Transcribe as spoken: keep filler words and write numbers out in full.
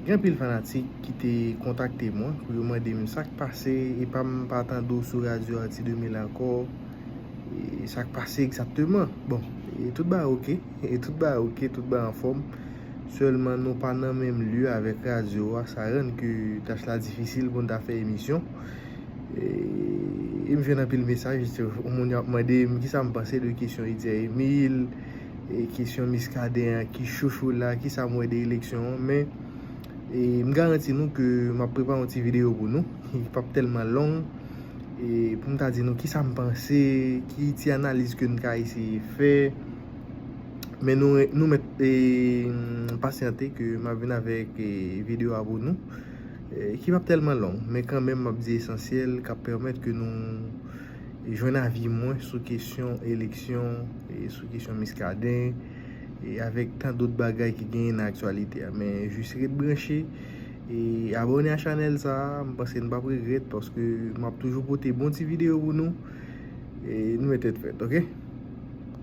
Gen anpil fanatik ki te kontakte mwen pou yo mande m sa k pase, e pa m pa tande w sou radyo Arty deux mille ankò. E sa k pase egzakteman? Bon, e tout bagay oke, e tout bagay oke, tout bagay anfòm. Sèlman nou pa nan menm lye avèk radyo a, sa rann ke tach la difisil pou n ta fè emisyon. E, e m jwenn anpil mesaj, yon moun ap mande m kisa m panse de kesyon Etzer Emile, e kesyon Muscadin an, ki chouchou la, kisa m wè de eleksyon an, men e m garanti nou ke m ap prepare yon ti videyo pou nou, ki p ap tèlman long, e pou m ta di nou kisa m panse, ki ti analiz ke n ka eseye fè, men nou, nou mèt e, pasyante ke m ap vin avèk e, videyo a pou nou. E, ki p ap tèlman long, men kanmenm m ap di esansyèl k ap pèmèt ke nou jwenn avi mwen sou kesyon eleksyon, e sou kesyon Muscadin, e avèk tan dòt bagay ki genyen nan aktyalite a. Men jis ret branche, e abòne a chanèl sa a, m panse n p ap regrèt paske m ap toujou pote bon ti videyo pou nou. E nou met tèt frèt, oke?